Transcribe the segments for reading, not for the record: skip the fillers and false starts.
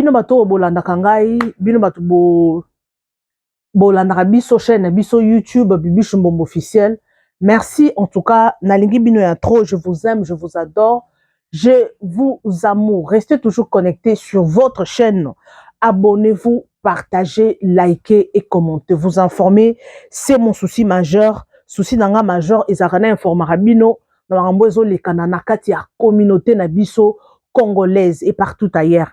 Bino bato oyo bolandaka ngai, bino bato bo bolandaka biso chaîne na biso YouTube Bibiche Mbombo officiel. Merci en tout cas, nalingi bino ya trop, je vous aime, je vous adore. Je vous amour. Restez toujours connectés sur votre chaîne. Abonnez-vous, partagez, likez et commentez. Vous informer, c'est mon souci majeur. Souci na nga majeur ezalaka na informaka bino na makambo ezolekana na kati ya communauté na biso congolaise et partout ailleurs.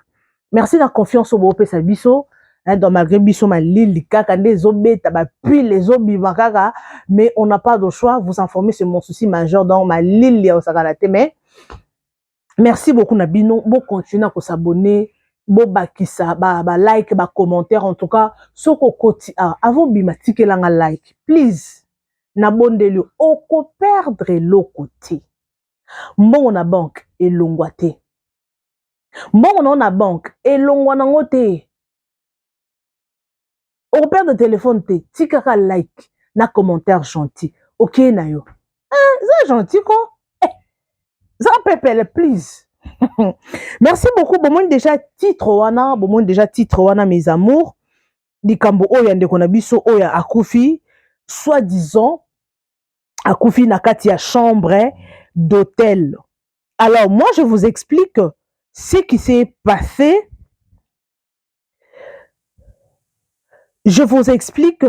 Merci na confiance oyo bopesa biso. Donc malgré biso malili kaka nde ezobeta, bapile ezobima kaka, mais on n'a pas de choix. Vous informer, c'est mon souci majeur. Donc malili ya kosakana te, mais merci beaucoup na bino. Bocontinue na kos'abonner, bobakisa balike, ba bacommentaire. En tout cas, soki okoti awa, avant bima, tikelanga like please. Nabondeli, okoperdre eloko te. Mbongo na banque elongwa te, mbongo nango na banque elongwa nango te, okoperdre telefone te. Tikaka like na commentaire gentil, okei na yo. Eza gentil ko, eza pepele, please. Merci beaucoup. Bomoni déjà titre wana, bomoni déjà titre wana, mes amours. Likambo oyo ya ndeko na biso oyo akufi, soi-disant akufi na kati ya chambre d'hôtel. Alors moi, je vous explique ce qui s'est passé. Je vous explique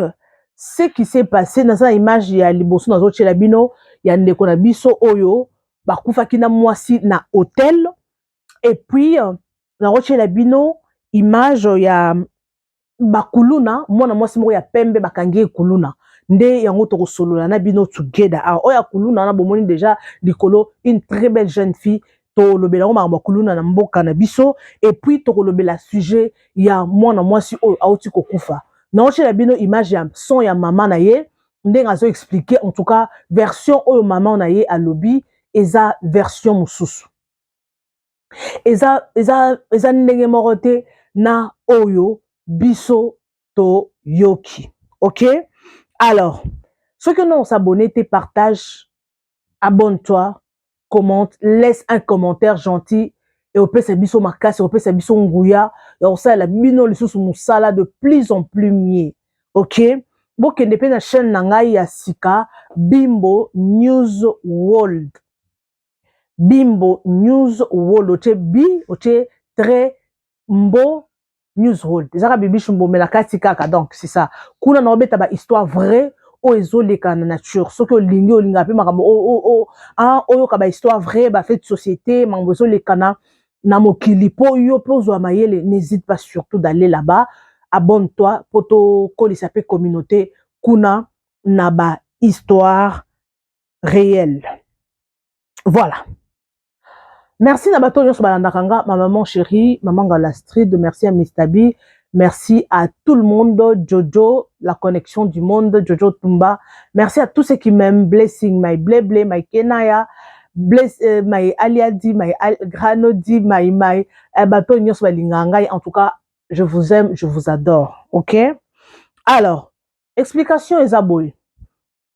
ce qui s'est passé. Naza image ya liboso nazotiela bino ya ndeko na biso oyo bakufaki na mwasi na hôtel. Et puis nakotiela bino image ya bakuluna, mwana mwasi moko ya pembe bakangi ye kuluna. Nde yango tokosolola na bino together awa. Oyo ya kuluna wana bomoni déjà likolo, une très belle jeune fille. Tolobela yango, makambo ya kuluna na mboka na biso. Et puis tokolobela sujet ya mwana mwasi oyo auti kokufa. Naotiela bino image ya son ya mama na ye, ndenge azo expliquer. En tout cas, version oyo mama na ye alobi eza version mosusu, eza ndenge moko te na oyo biso toyoki. Ok, alors soki non s'abonner te, partage, abonne-toi, commente, laisse un commentaire gentil et opesa biso makasi, opesa biso nguya ya kosalela bino lisusu mosala de plus en plus mieux. Ok, bokende mpe na chaîne na ngai ya sika, Bimbo News World. Bimbo News World, otie bi, otie très mbo News World, ezaka Bibiche Mbomela kati kaka. Donc c'est ça, kuna na obeta ba histoire vraie oyo ezoleka na nature. Soki olingi, olingaka mpe makambo oyoka, ba histoire vraie, ba fait de société, makambo ezolekana na mokili, mpo yo mpe ozwa mayele, n'hésite pas surtout d'aller là-bas. Abonne-toi mpo tokolisa mpe communauté kuna na ba histoire réelle. Voilà, merci na bato nyonso balandaka nga, ma maman chérie, maman Ngala Street, merci à Mr B, merci à tout le monde, Jojo la connexion du monde, Jojo Tumba, merci à tous ceux qui m'aiment, Blessing, my Bleble, my Kenaya, Bless, my Aliadi, my Granodi, my bato nyonso balingaka ngai. En tout cas, je vous aime, je vous adore. Ok, alors explication eza boye.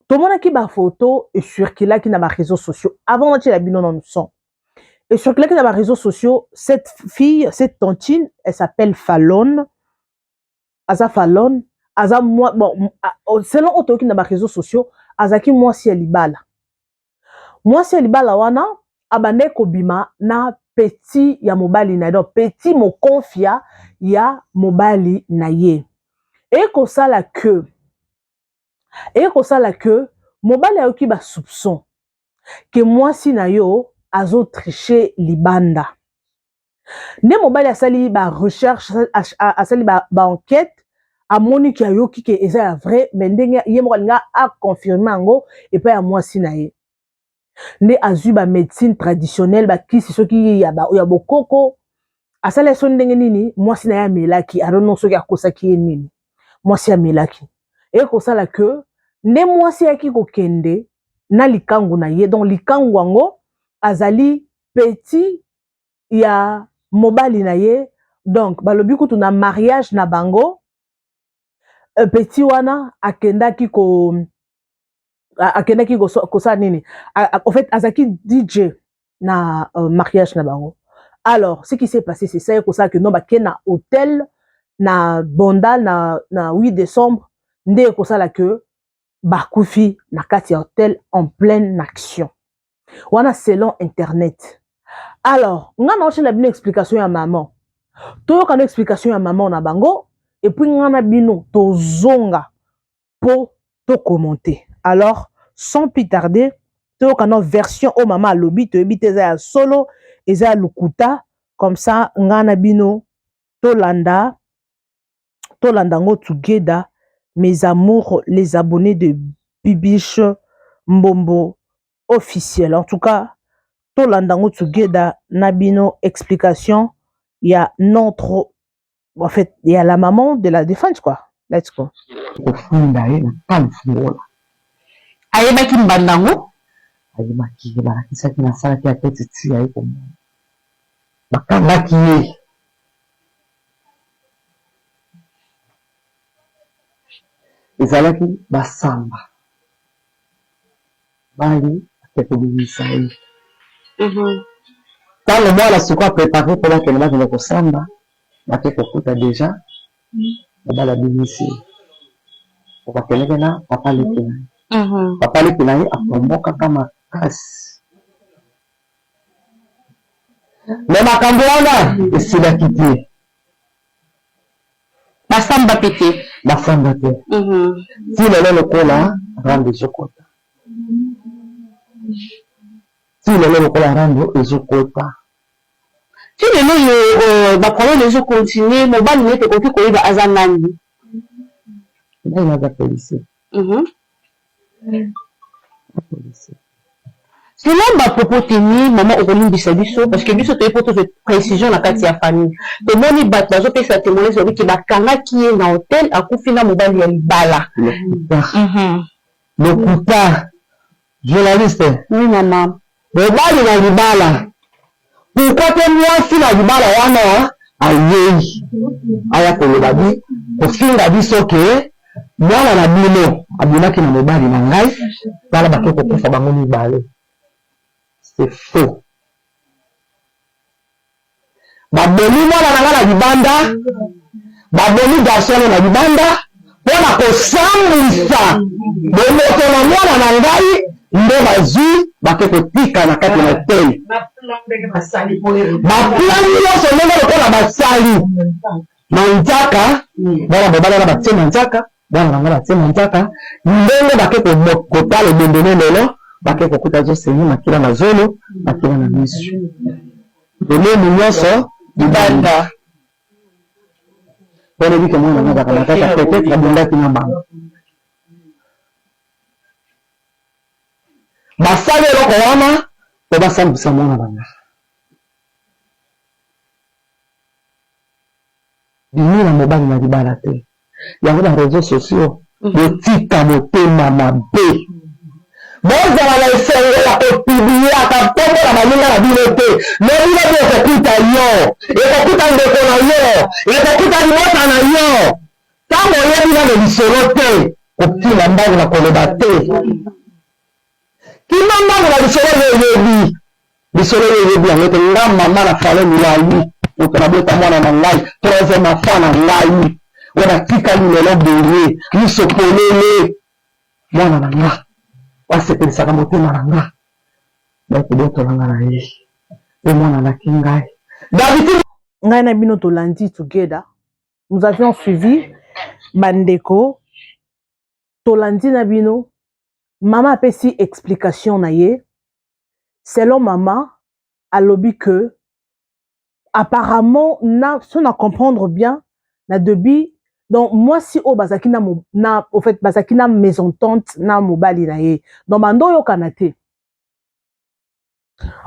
Tomonaki bafoto ecirculaki na baréseaux sociaux. Avant natiela bino nanu son, ecirculaki na baréseaux sociaux, cette fille, cette tantine, elle s'appelle Falone. Aza Falone, aza mwa, bon, selon oyo toyoki na baréseaux sociaux, azalaki mwasi ya libala. Mwasi ya libala wana abandaki kobima na petit ya mobali na ye, donc petit mokonfia ya mobali na ye. Ekosala ke mobali ayoki basoupçon ke mwasi na yo azotriche libanda. Nde mobali asali barecherche, asali baenquête, amoni ke, ayoki ke eza ya vrai, mais ndenge ye moko alinga aconfirme yango epai ya mwasi na ye, nde azwi bamédecine traditionnelle, bakisi soki ya bokoko, asali so ndenge nini, mwasi na ye amelaki. Adono soki akosaki ye nini, mwasi amelaki. Ekosala ke nde mwasi ayaki kokende na likangu na ye. Donc likangu yango azali petit ya mobali na ye. Donc balobi kutu na mariage na bango, petit wana akendaki kosala nini, en fait azalaki DJ na mariage na bango. Alors, ce qui s'est passé, c'est ça, ekosala que non, bake na hôtel na Bandal na 8 décembre, nde ekosala que bakufi na kati ya hôtel en pleine action wana, selon internet. Alors nga na otyela bino explication ya maman, toyoka no explication ya maman na bango, et puis nga na bino tozonga mpo tocommenter. Alors, sans plus tarder, toyoka no version oyo mama alobi. Toyebi te eza ya solo, eza ya lokuta. Comme ça nga na bino tolanda, tolanda yango together, mes amours, les abonnés de Bibiche Mbombo Officiel. En tout cas, tolanda yango together na bino, explication ya notre, en fait, ya la maman de la défunte, quoi. Let's go. Kofunda ye na kalifungola. Ayebaki mbanda yango? Ayebaki ye, balakisaki, nasalaki ya tete ti aye komona, bakangaki ye. Ezalaki basamba bali ake kobimisa ye. Ntango mwana siko aprépare mpo bakende, bakende kosamba, bake kokuta déjà mobali abimisi ye, po bakendeke na papa leki na ye. Papa leki na ye atombokaka makasi, me makambo wana esilaki te. Basamba mpe te? Basamba te. Ti lelo lokola rando ezokota, ti lelo lokola rando ezokota. Ti lelo oyo baproblème ezocontinue. Mobali nete ekoki koyeba aza nani? Ngai naza policier. Policier. Selon bapropos teni, mama, okolimbisa biso parce que biso toye po tozwa précision. Na kati ya famille, tomoni bato bazopesa témoignage, babiki bakangaki ye na hotel, akufi na mobali ya libala. Lokuta, lokuta, journaliste. Oui, mama. Mobali na libala, pourquoi te mwasi na libala wana ayei aya koloba bi kofinga biso ke mwana na bino abimaki na mobali na ngai, tala bake kokufa bango mibale? C'est faux. Babomi mwana na ngai na libanda, babomi garçon na libanda mpo na kosambwisa bomoto na mwana na ngai, nde bazwi bake kotika na kati na hotel. Baplan nyonso ndenge lokola basali manzaka, mwana mobali wana batie manzaka, mwana na ngai batie manzaka, ndenge bake kotala ebembene lelo, bake kokuta azosengi makila na zolo, makila na misu, elemu nyonso libanda. Mpona ebike mwana na azalaka matata, peut-être abundaki na bango, basali eloko wana po basambwisa mwana na nga. Bimi na mobali na libala te. Yango na réseaux sociaux, botika motema mabe, bozala na esengo ya kopubliaka nkombo na baninga na bino te. Me bino mpe ekokuta yo, ekokuta ndeko na yo, ekokuta libota na yo. Ntango oyebi nano lisolo te, kokima mbangu na koloba te. Kima mbangu na lisolo yo oyebi, lisolo oyo oyebi yango te. Nga mama na fale milai, moto nabota mwana na ngai, troisième enfant na ngai oyo natikali lelo boye miso polele, mwana na nga basepelisaka motema na nga, bakobotola nga na ye mpe mwana naki ngai d'habitude. Ngai na bino tolandi together, nous avions suivi, bandeko, tolandi na bino. Mama apesi explication na ye. Selon mama, alobi que apparemment, na so na comprendre bien na début, donc mwasi oyo bazalaki na, au fait, bazalaki na mésentente na mobali na ye. Donc bando oyokana te,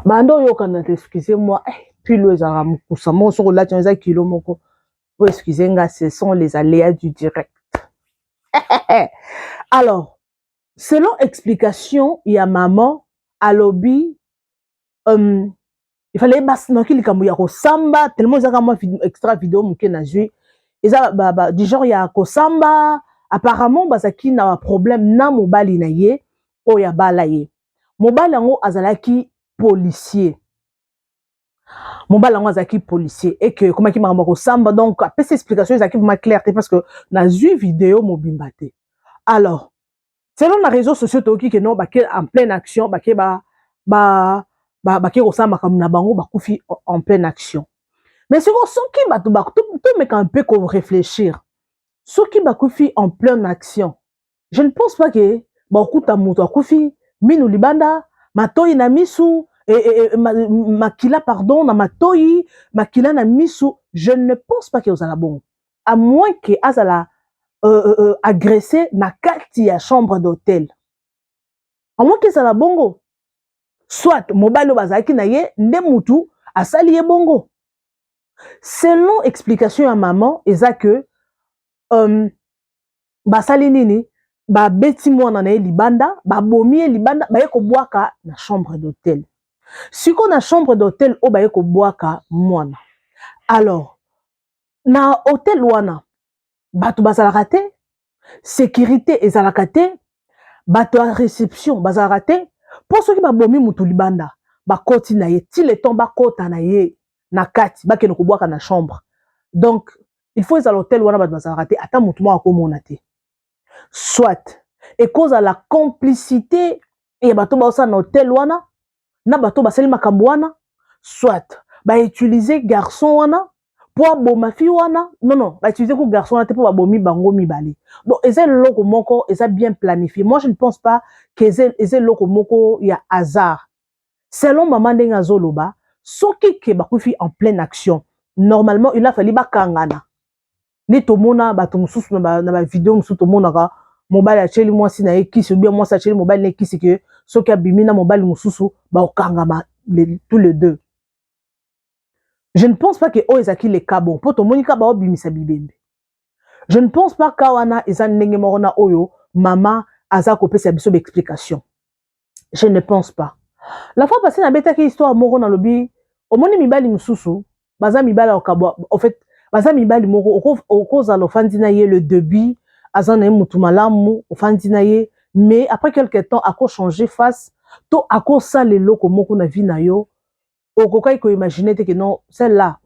bando oyokana te. Excusez moi, pilo ezalaka mokusa moko, soki olati yango eza kilo moko po. Excusez nga, ce sont les aléas du direct. Alors, selon explication ya maman, alobi il fallait basinoki likambo ya kosamba, tellement ezaka mwa extra vidéo moke nazwi, eza du genre ya kosamba. Apparemment bazalaki na baproblème na mobali na ye oyo abala ye. Mobali yango azalaki policier. Mobali yango azalaki policier et que ekomaki makambo ya kosamba. Donc apesi explication ezalaki vraiment clair te, parce que nazwi video mobimba te. Alors, selon na réseaux sociaux, toyoki ke non, bake en pleine action, bake ba bake kosala makambo na bango, bakufi en pleine action. Mais sikoyo, soki bato tomeka mpe koréfléchir, soki bakufi en pleine action, je ne pense pas ke bakokuta moto akufi minu libanda, matoi na misu, makila, pardon, na matoi, makila na misu. Je ne pense pas ke ozala bongo, à moins ke azala agressé na kati ya chambre d'hôtel, à moins ke ezala bongo, soit mobali oyo bazalaki na ye nde mutu asali ye bongo. Selon explication ya mama, eza ke basali nini? Babeti mwana na ye libanda, babomi ye libanda, baye kobwaka na chambre d'hôtel. Sikoyo, na chambre d'hôtel oyo baye kobwaka mwana, alors na hôtel wana bato bazalaka te, sécurité ezalaka te, bato ya réception bazalaka te. Mpo soki babomi mutu libanda, bakoti na ye ti le temps bakota na ye na kati, bakende kobwaka na chambre. Donc il faut ezala hôtel wana bato bazalaka te, ata motu moko akomona te. Soit ekozala complicité ya bato baosala na hôtel wana na bato basali makambo wana, soit bautiliser garçon wana mpo aboma fille wana. Non, bautiliser ku garçon wana te, mpo babomi bango mibale. Donc eza eloko moko eza bien planifié. Moi, je ne pense pas ke eza eloko moko ya hasard. Selon mama ndenge azoloba, soki ke bakufi en pleine action, normalement il a fallu bakangana. Nde tomona bato mosusu na bavideo mosusu, tomonaka mobali atieli mwasi na ye kisi, ou bien mwasi atieli mobali na ye kisi, ke soki abimi na mobali mosusu, bakokangama tous les deux. Je ne pense pas ke oyo ezalaki le cas. Bon, mpo tomoni ka baobimisa bibembe, je ne pense pas ka wana eza ndenge moko na oyo mama aza kopesa biso baexplication. Je ne pense pas. La fois passée, nabetaki histoire moko, nalobi omoni mibali mosusu baza mibali ya kokabwa. En fait, baza mibali moko, okozala ofandi na ye, le début aza na ye motu malamu, ofandi na ye, mais après quelque temps akochanger face to akosala eloko moko na vie na yo okokaki koimaginer te ke non, celle-là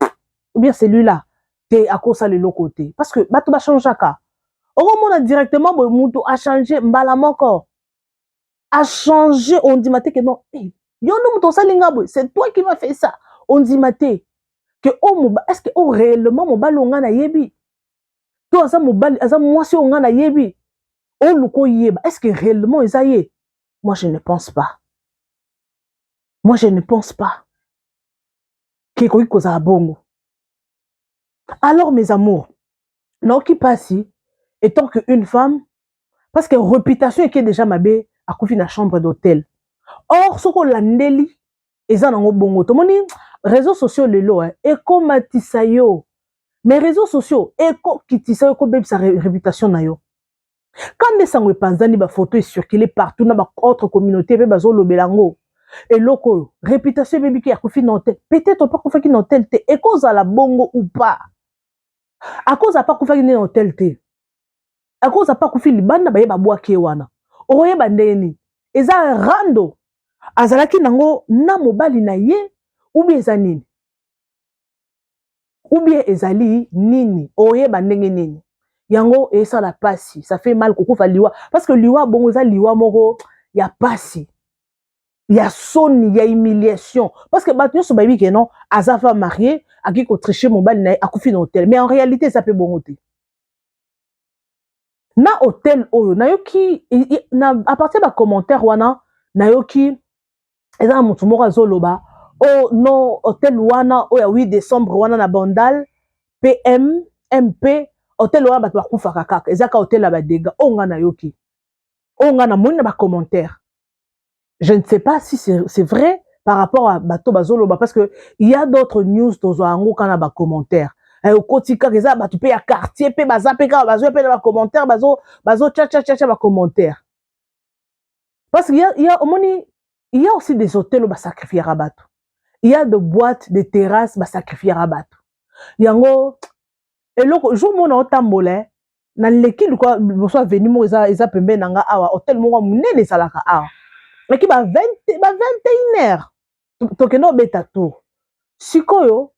ou bien celui-là te akosala eloko te, parce que bato bachangeaka. Okomona directement boye mutu achange mbala moko, achange, ondima te ke non, hey, yo nde moto osali nga boye, c'est toi qui m'a fait ça. Ondima te ke o est ce que o réellement mobali oyo nga nayebi, to aza mobali, aza mwasi oyo nga nayebi? Oluka oyeba, est ce que réellement eza ye? Moi, je ne pense pas. Moi, je ne pense pas ke ekoki kozala bongo. Alors, mes amours, naoki mpasi étant que une femme, parce que réputation eke déjà mabe, akufi na chambre d'hôtel. Or soki olandeli, eza nango bongo. Tomoni réseaux sociaux lelo ekomatisa yo, mais réseaux sociaux ekokitisa yo, ekobebisa réputation na yo. Quand nde sango epanzani, bafoto ecircule partout na baautre communauté mpe bazolobela yango, eloko oyo réputation ebebiki, akufi na hôtel. Peut-être mpe akufaki na hôtel te, ekozala bongo ou pas, akozala mpe akufaki nde na hôtel te, akozala mpe akufi libanda, baye babwaki ye wana. Okoyeba ndenge nini eza rando azalaki nango na mobali na ye, ou bien eza nini, ou bien ezali nini? Oyeba ndenge nini? Yango esala pasi, ça fait mal kokufa liwa, parce que liwa bongo eza liwa moko ya pasi, ya soni, ya humiliation, parce que bato nyonso bayebi ke non, aza femme mariée, akoki kotricher mobali na ye, akufi na hôtel. Mais en réalité, eza mpe bongo te. Na hôtel oyo nayoki na, à partir ya bacommentaire wana, nayoki eza na motu moko azoloba: "Oh non, hôtel wana oyo ya 8 décembre wana na Bandal PM MP, hôtel wana bato bakufaka kaka, eza ka hôtel ya badégâts." Oyo nga nayoki, oyo nga namoni na bacommentaire, je ne sais pas si c'est vrai par rapport à bato bazoloba, parce que il y a d'autres news tozwa yango kaka na bacommentaire. Okoti kaka, eza bato mpe ya quartier mpe baza mpe kaka bazoya mpe na bacommentaire, bazo tia tia tia tia bacommentaire, parce que y a omoni, il y a aussi des hôtels oyo basacrifiera bato, il y a de boîtes, de terrasses basacrifiera bato. Yango eloko jour mona otambola, naleki luka liboso avenue moko eza pembeni na nga awa, hôtel moko ya monene ezalaka awa. Leki ba 21 heures, tokende obeta tour. Sikoyo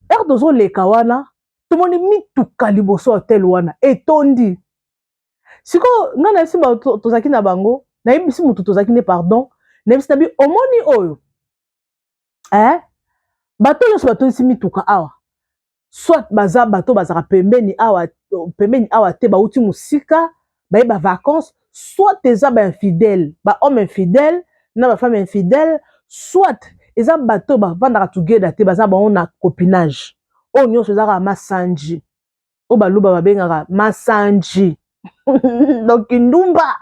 heure tozoleka wana tomoni mituka liboso ya hotel wana etondi. Sikoyo ngai nayebisi bato tozalaki na bango, nayebisi motu tozalaki nde pardon, nayebisi na bi omoni oyo eh? Bato nyonso batondisi mituka awa soit baza bato bazalaka pembeni awa, pembeni awa te, bauti mosika baye ba vacances, soit eza ba infidèle, ba homme infidèle na ba femme infidèle, soit eza bato bavandaka together te, baza bango na copinage. Oyo nyonso eza kaka masanji oyo baluba babengaka masanji donc kindumba.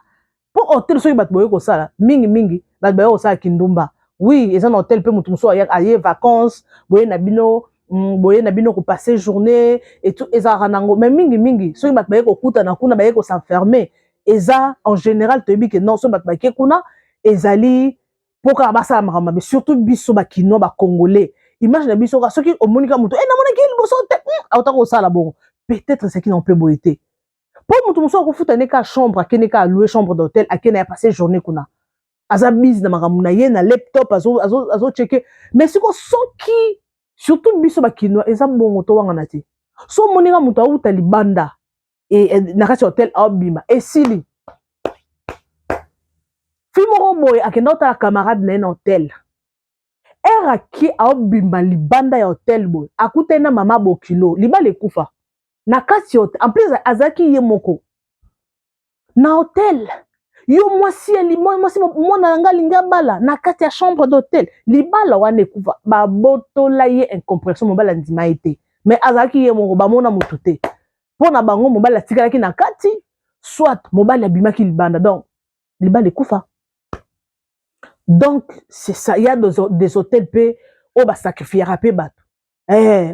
Po hotel soki bato boye kosala mingi mingi, bato baye kosala kindumba. Oui, eza na hotel mpe moto mosusu aye vacances, boye na bino boye na bino kopasser journée et tout, ezalaka nango. Mais mingi mingi soki bato baye kokutana kuna, baye kos'enfermer, eza en général toyebi ke non, soki bato bake kuna ezali mpo kaka basala makambo mabe. Surtout biso bakinois, bacongolais, image na biso kaka soki omoni kaka moto e namonaki liboso te auta kosala bongo, peut-être ezalaki na mpe boye te. Mpo moto mosusu akofuta nde kaka chambre, akende kaka louer chambre d'hôtel, akende ya passer journée kuna, aza busy na makambo na ye na laptop, azochecker. Mais siko soki surtout biso bakinois eza bongo, towangana te. So omoninga moto auta libanda e, na kati ya hotel aobima, esili. Fille moko boye akenda otala camarade na ye na hotel, ere ake aobima libanda ya hotel boye, akutani na mama bokilo, libala ekufa na kati ya hotel. En plus azalaki ye moko na hotel. Yo mwasi ya mwasi, mwana na nga alingi abala na kati ya chambre d'hôtel, libala wana ekufa, babotola ye. Incompréhension, mobali andima ye te, mais azalaki ye moko, bamona motu te. Mpo na bango mobali atikalaki na kati, soit mobali abimaki libanda, donc libala ekufa. Donc c'est ça, il y a des hôtels mpe oyo basacrifiaka mpe bato.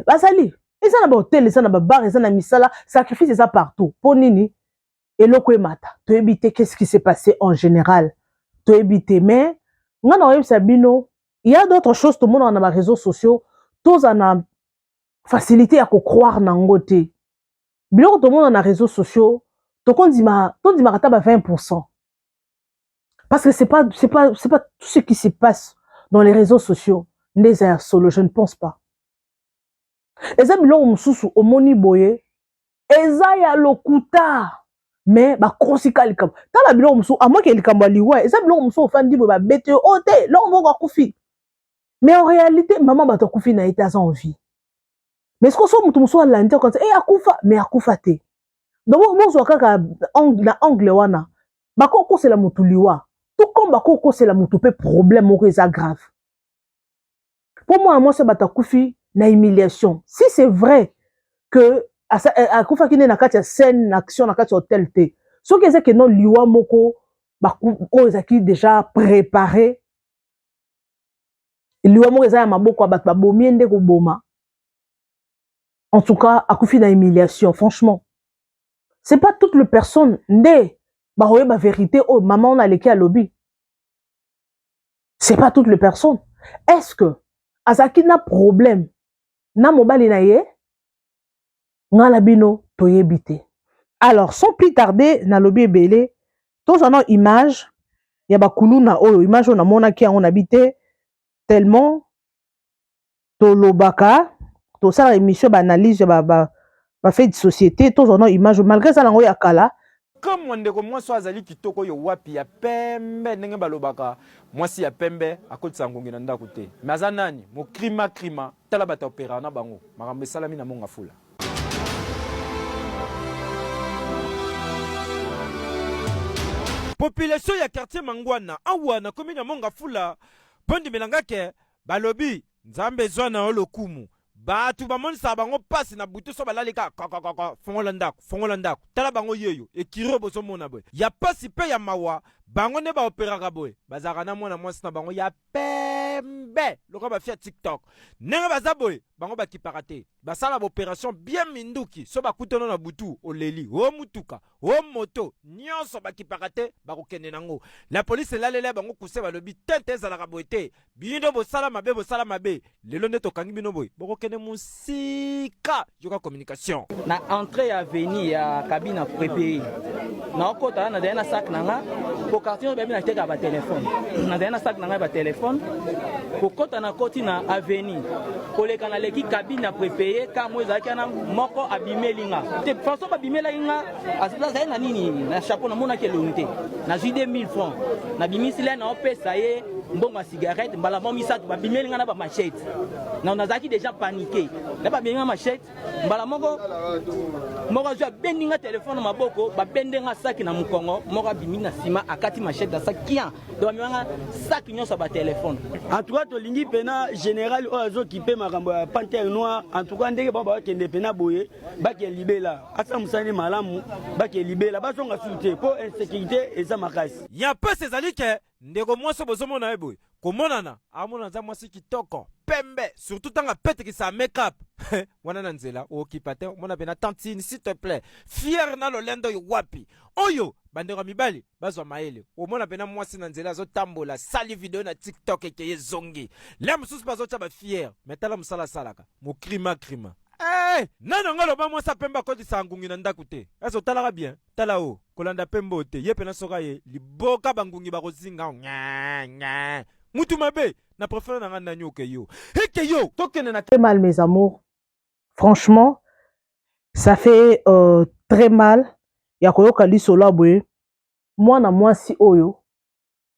Bazali eza na bahotel, eza na babar, eza na misala, sacrifice eza partout. Mpo nini eloko emata? Toyebi te qu'est-ce qui s'est passé en général, toyebi te. Mais nga na oyebisa bino, il y a d'autres choses tomonaka na baréseaux sociaux, toza na facilité ya kocroire nango te. Biloko tomona na réseaux sociaux, tokondima, tondimaka ata ba 20, parce que c'est pas tout ce qui se passe dans les réseaux sociaux nde eza ya solo. Je ne pense pas. Eza biloko mosusu omoni boye eza ya lokuta, mais bakosika likambo. Tala biloko mosusu amoki likambo ya liwa, eza biloko mosusu ofandi boye, babete yo o te, loko moko akufi, mais en réalité mama bato akufi na ye te, aza en vie. Mais sikoyo so moto mosusu alandi akanisa e akufa, mais akufa te. Donc bozwa kaka na angle wana, bakokosela motu liwa tout comme bakokosela motu mpe problème moko eza grave. Mpo mwana mwasi bato akufi na humiliation, si c'est vrai que akufaki nde na kati ya scène na action na kati ya hotel te, soki eza ke non, liwa moko oyo ezalaki déjà préparé, liwa moko eza ya maboko ya bato babomi ye nde koboma. En tout cas akufi na humiliation. Franchement, c'est pas toutes les personnes nde bakoyeba vérité oyo mama wana aleki alobi. C'est pas toutes les personnes. Est-ce que azalaki na problème na mobali na ye? Nga na bino toyebi te. Alors, sans plus tarder, nalobi ebele, tozwa na image ya bakuluna oyo. Image oyo namonaki yango nabi te, tellement tolobaka, tosala émission baanalyse ya bafait de société. Tozwa na image malgré eza nango ya kala. Kamwa ndeko mwasi oyo azali kitoko oyo wapi, ya pembe, ndenge balobaka mwasi ya pembe akotisa ngongi na ndako te. Me aza nani? Mokrima krima. Tala bato opera na bango, makambo esalami na Monga Fula. Population ya quartier Mangwana awa na commune ya Monga Fula, mpo ndimelanga ke balobi Nzambe ezwa na yo lokumu. Bato bamonisaka bango mpasi na butu, so balali kaka kokokoko, fongola ndako, fongola ndako. Tala bango yeyo ekiri oyo bozomona boye ya pasi mpe ya mawa. Bango nde baoperaka boye, bazalaka na mwana mwasi na bango ya pembe lokola bafia TikTok. Ndenge baza boye, bango bakipaka te, basala baopération bien minduki. So bakutana na butu, oleli o mutuka o moto nyonso, bakipaka te, bakokende nango. La polise elalela bango kuse, balobi tente ezalaka boye te. Bino bosala mabe, bosala mabe, lelo nde tokangi bino boye, bokokende mosika. Yoka communication. Na entrée ya avenue ya cabine prépayé, naokota, nazali na sac na nga. Po quartier oyo bayebi natekaka batelefone, nazali na sac na ngai batelefone. Kokɔta na koti na avenue, koleka naleki cabine ya prépayé ka mo ezalaki wana, moko abimeli nga te. Façon babimelaki nga, azali na nini na chapeau, namonaki elongi te. Nazwi 2000 francs, nabimisi le naopesa ye mbongo ya cigarette. Mbala mo misato babimeli nga na bamachete. Nazalaki déjà paniqué na babimeli nga machete. Mbala moko moko azwi, abendi nga telefone na maboko, babende nga saki na mokongo. Moko abimi na nsima, akati machete na saki kian. Donc bamemanga saki nyonso ya batelefone. En tout cas, tolingi mpena général oyo azokipe makambo ya Panthère Noire. En tout cas, ndenge bango bakende mpena boye, bakee libela, asala mosala malamu, bakee libela, bazonga susu te, mpo insécurité eza makasi. Ya mpasi ezali ke ndeko mwasi bozomona ye boye, komonana amona aza mwasi kitoko, pembe, surtout ntango apetekisa make-up wana na nzela, okipa te. Omona pena tantine, s'il te plaît, fier na lolendo oyo wapi oyo. Bandeko ya mibali bazwa mayele. Omona pena mwasi na nzela azotambola, sali video na TikTok, ekeye ezongi le mosusu, bazotya bafier. Me tala mosala asalaka, mokrima krima. Hey, nani yango aloba mwasi apembe akotisa ngungi na ndako te? Ese otalaka bien, tala o kolanda pembe oyo te. Ye pena soki aye liboka, bangungi bakozinga nya nya. Mutu mabe na préféré na nga nani? Oke yo, eke yo, tokende na Très mal, mes amours. Franchement, ça fait très mal ya koyoka lisolo ya boye. Mwana mwasi oyo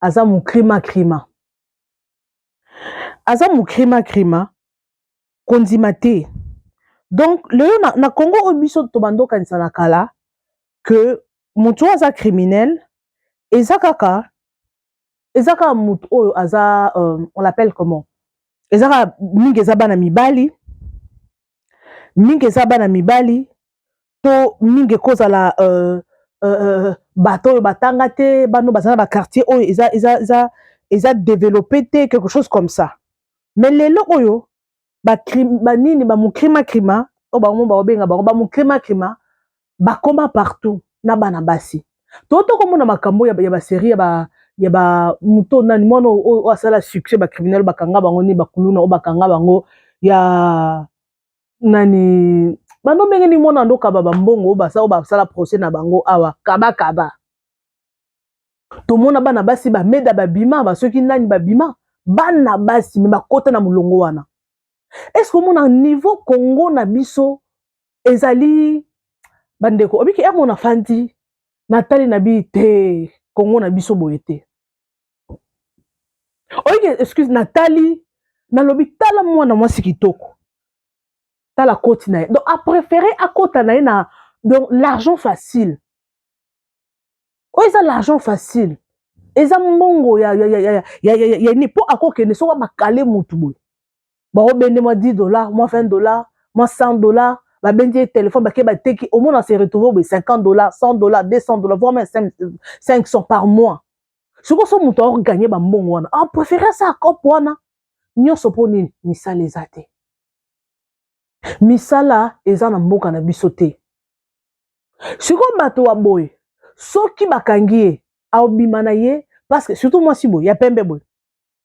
aza mokrima krima, aza mokrima krima, kondima te. Donc lelo na Congo oyo biso tobanda okanisa na kala ke moto oyo aza criminel eza kaka moto oyo aza on l'appelle comment, eza kaka mingi eza bana mibali, mingi eza bana mibali to mingi ekozala bato oyo batanga te, bano baza na baquartier oyo eza développé te, quelque chose comme ça. Mais lelo oyo banini, bamokrimakrima oyo bango baobenga bango bamokrimakrima, bakoma partout na bana basi. To tokomona makambo ya basérie ya ba moto nani, mwana oyo asala succès, bacriminel bakanga bango nini, bakuluna oyo bakanga bango ya nani, bando ndenge nini, mwana andokaba bambongo oyo basala, oyo basala procès na bango awa kabakaba. Tomona bana basi bameda babima, basoki nani babima, bana basi me bakota na molongo wana. Est ce omona niveau Congo na biso ezali? Bandeko, obiki ere mona fandi, natali na bi te, Congo na biso boye te. Oyiki, excuse, natali, nalobi tala mwana mwasi kitoko, tala koti na ye. Donc apréféré akota na ye na donc l'argent facile. Oyo eza l'argent facile, eza mbongo ya nini, mpo akokende soki bakale mutu boye, baobende mwa 10 $, mwa 20 $, mwa 100 $. Babendi ye telefone, bake bateki, omona se retrouve boye 50 $, 100 $, 200 $, voire même 500 par mois. Sikoyo so moto aoganye bambongo wana, apréféré asala cope wana nyonso. Mpo nini? Misala eza te, misala eza na mboka na biso te. Sikoyo bato ya boye, soki bakangi ye, aobima na ye, parce que surtout mwasi boye ya pembe boye,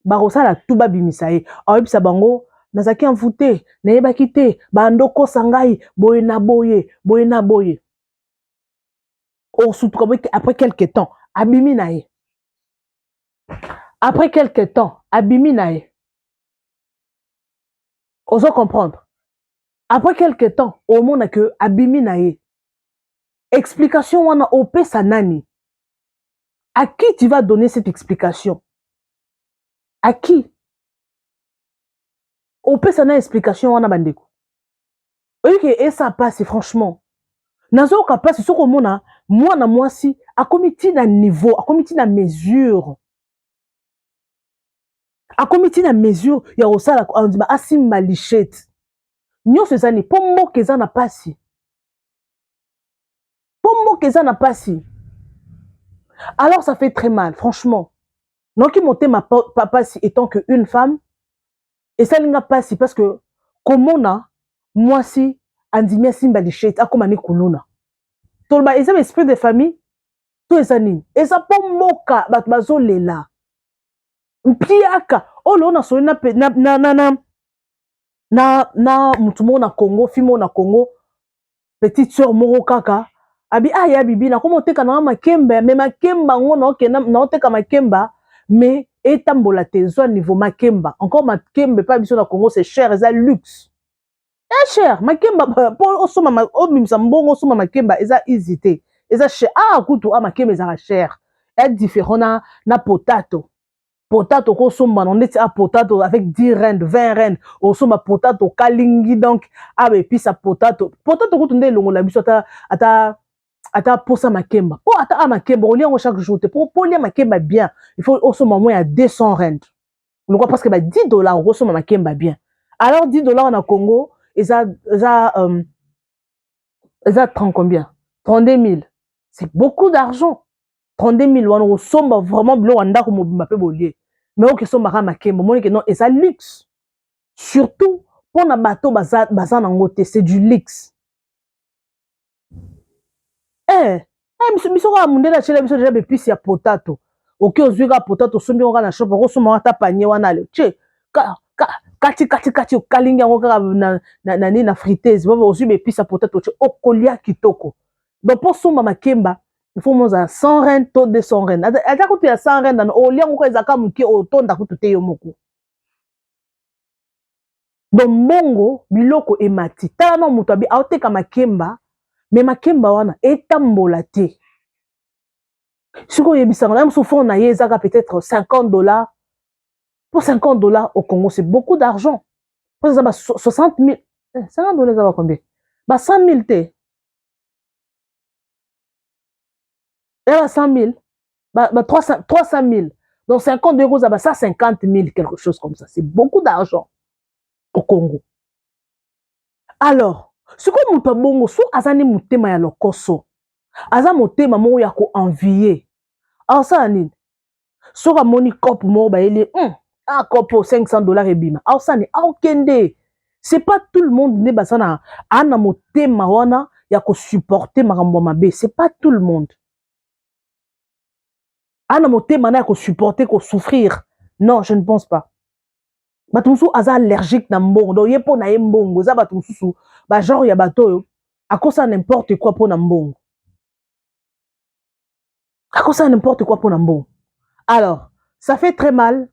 bakosala tu babimisa ye. Aoyebisa bango: nazalaki envoûté, nayebaki te, bandokosa ngai boye na boye, boye na boye. Osutuka boye, après quelque temps abimi na ye, après quelque temps abimi na ye. Ozo comprendre? Après quelque temps omona ke abimi na ye. Explication wana opesa nani? À qui tu vas donner cette explication? À qui opesa na explication wana? Bandeko, oyoki esa mpasi. Franchement, nazoyoka mpasi soki omona mwana mwasi akomi ntina niveau, akomi ntina mesure, akomi ntina mesure ya kosala, andima asimba machette. Nyonso eza nini? Mpo mboka eza na mpasi, mpo mboka eza na mpasi. Alors ça fait très mal, franchement. Noki motema pasi étant que une femme, esalinga mpasi, parce que komona mwasi andimi asimba machette, akóma ni kuluna, toloba eza baesprit de famille to eza nini? Eza mpo mboka bato bazolela mpiaka oyo. Lelo nasoli na mutu moko na Congo, fi moko na Congo, petite sœur moko kaka. Abi ah ya bibi nakoma oteka nanga makemba mais makemba yango naokenda naoteka makemba mais etambola te zwa niveau makemba encore makemba epai biso na Congo c'est cher eza luxe eza cher makemba po osomba obimisa mbongo osomba makemba eza easy te eza cher ah kutu ah makemba ezalaka cher eza différent na, na potato potato okosomba na ndeti a potato avec 10 rand 20 rand osomba potato okalingi donc a baepisa potato potato kutu nde elongola biso ata ata ata posa makemba po ata a makemba olia yango chaque jour te po olia makemba bien il faut osomba moins ya 200 rand lokwa parce que ba 10 dollars okosomba makemba bien alors 10 dollars na Congo eza eza euh, eza 30 combien 32 000 c'est beaucoup d'argent 32 000 wana okosomba vraiment biloko ya ndako mobimba mpe bolie mais okesombaka makemba omoni ke non eza luxe surtout mpona bato baza, baza nango te c'est du luxe eh, eh, biso, biso kaka mondele atyela biso deja bepisi ya potato oke ozwi kaka potato osombi yango kaka na shop okosomba ata panier wana ale tie ka, ka, kati kati kati okalingi yango kaka na, na, na, na, na friteuse ozwi bepisi ya potato otie okolia kitoko donc mpo osomba makemba il faut mozala 100 rand to 200 rand ata kutu ya 100 rand na olia yango kaka ezalaka moke otonda kutu te yo moko donc mbongo biloko emati tala na moto abi aoteka makemba me makemba wana etambola te sikoyo oyebisanga na mosusu fond na ye ezaka peut-être 50 dollars pour 50 dollars au Congo c'est beaucoup d'argent po eza ba 60 000 50 dollars eza ba combien ba 100 000 te eza ba 100 000 ba, ba 300, 300 000 donc 50 euros eza ba 150 000 quelque chose comme ça c'est beaucoup d'argent au Congo alors sikoyo moto ya bongo so aza nde motema ya lokoso aza motema moko ya koenvie aosala nini soki amoni cope moko bayeli ah cope 500 dollars ebima aosala nini aokende c'est pas tout le monde nde baza na ana motema wana ya kosupporte makambo ya mabe c'est pas tout le monde ana motema na ya kosupporte kosouffrir non je ne pense pas bato mosusu aza allergique na mbongo donc ye mpo na ye mbongo eza bato mosusu bagenre ya bato oyo akosala n'importe quoi mpo na mbongo akosala n'importe quoi mpo na mbongo alors ça fait très mal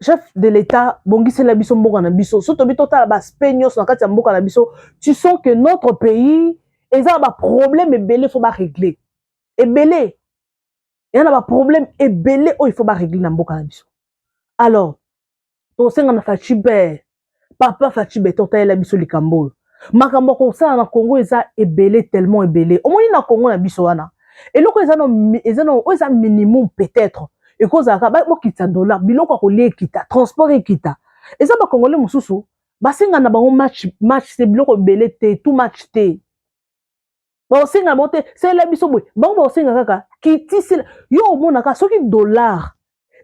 chef de l'état bongisela biso mboka na biso so tobi totala baaspect nyonso na kati ya mboka na biso tu sens que notre pays eza na baproblème ebele fo barégler ebele eza na baproblème ebele oyo ifo barégler na mboka na biso alors tosenga na Fatshi be papa Fatshi beton tayela biso likambo oyo makambo ya kosala na Congo eza ebele tellement ebele omoni na Congo na biso wana eloko eza no eza no oyo eza minimum peut-être ekozalaka bokitisa dollar biloko ya kolia ekita transport ekita eza bakongole mosusu basenga na bango match match te biloko ebele te tout match te bakosenga bango te salela biso boye bango bakosenga kaka kitisela yo omonaka soki dollar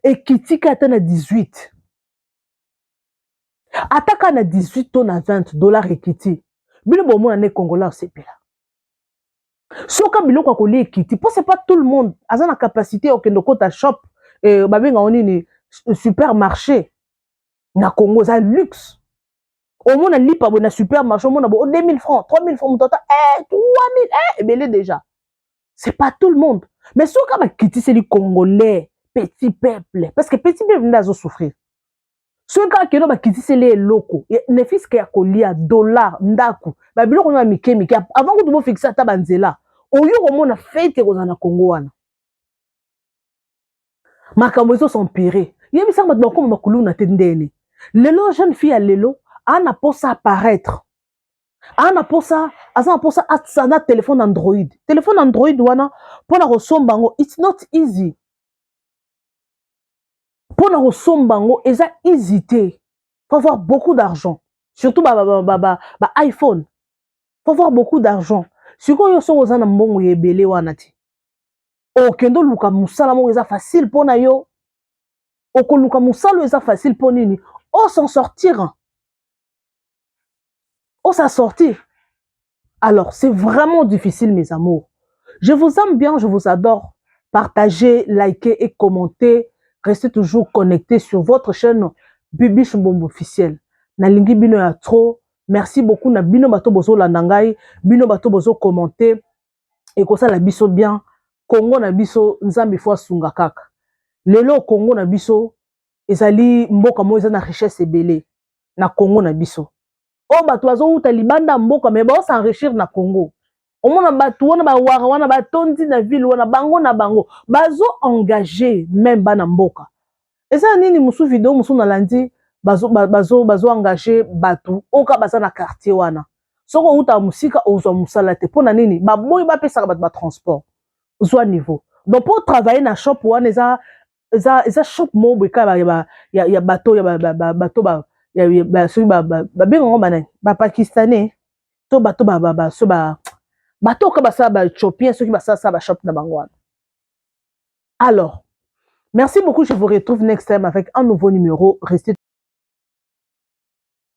ekitika ata na 18 ata kaka na 18 to na 20 dollar ekiti bino bomona nde congolais osepela soka biloko ya kolia ekiti mpo c'est pas tout le monde aza na capacité ya kokende okota shop eh, babenga nini supermarché na Congo eza luxe omona lipa boye na supermarché omona bo 2000 francs 3000 francs moto ata eh, 3000 eh, ebele déjà c'est pas tout le monde mais soki bakitiseli congolais petit peuple parce que petit peuple nde azosouffrir soki kaka keno bakitiseli eloko ne fût-ce que ya kolia dollar ndako babiloko nyonso ya mike mike avant kutu bofikisa ata banzela oyo komona fete ekozala na Congo wana makambo ezos'empirer yebisanga bato bakoma bakuluna te ndeni lelo jeune fille ya lelo ana posa apparaître ana posa aza na posa atsa na telefone android telefone android wana mpona kosomba yango it's not easy mpona kosomba yango eza easy te faut avoir beaucoup d'argent surtout ba, ba, ba, ba, ba iphone faut avoir beaucoup d'argent sikoyo soki oza na mbongo ya ebele wana te okende oluka mosala moko eza facile mpona yo okoluka mosala oyo eza facile mpo nini o s'en sortir o s'en sortir alors c'est vraiment difficile mes amours je vous aime bien je vous adore partagez likez et commentez restez toujours connectés sur votre chaîne Bibiche Mbombo officiel nalingi bino ya trop merci beaucoup na bino bato bozolanda ngai bino bato bozocommenter. Ekosala biso bien. Congo na biso, Nzambe fo asunga kaka. Lelo Congo na biso ezali mboka moko eza na richesse ebele. Na Congo na biso oyo, bato bazowuta libanda mboka, me baos'enrichir na Congo. Omona bato wana, bawara wana batondi na ville wana, bango na bango bazo-engager même bana mboka. Eza nini mosusu? Video mosusu nalandi, bazo-engager bato oyo kaka baza na quartier wana. Soki outaka mosika, ozwa mosala te. Mpo na nini? Baboyi bapesaka bato batransport. Zwa niveau. Donc mpo travailler na shop wana, eza shop moko boye kaka ya bato ya bato, soki babengango banani, Bapakistanais to bato so bato oyo basala, Baéthiopien, soki basalasa bashop na bango wana. Alors, merci beaucoup, je vous retrouve next time avec un nouveau numéro. Restez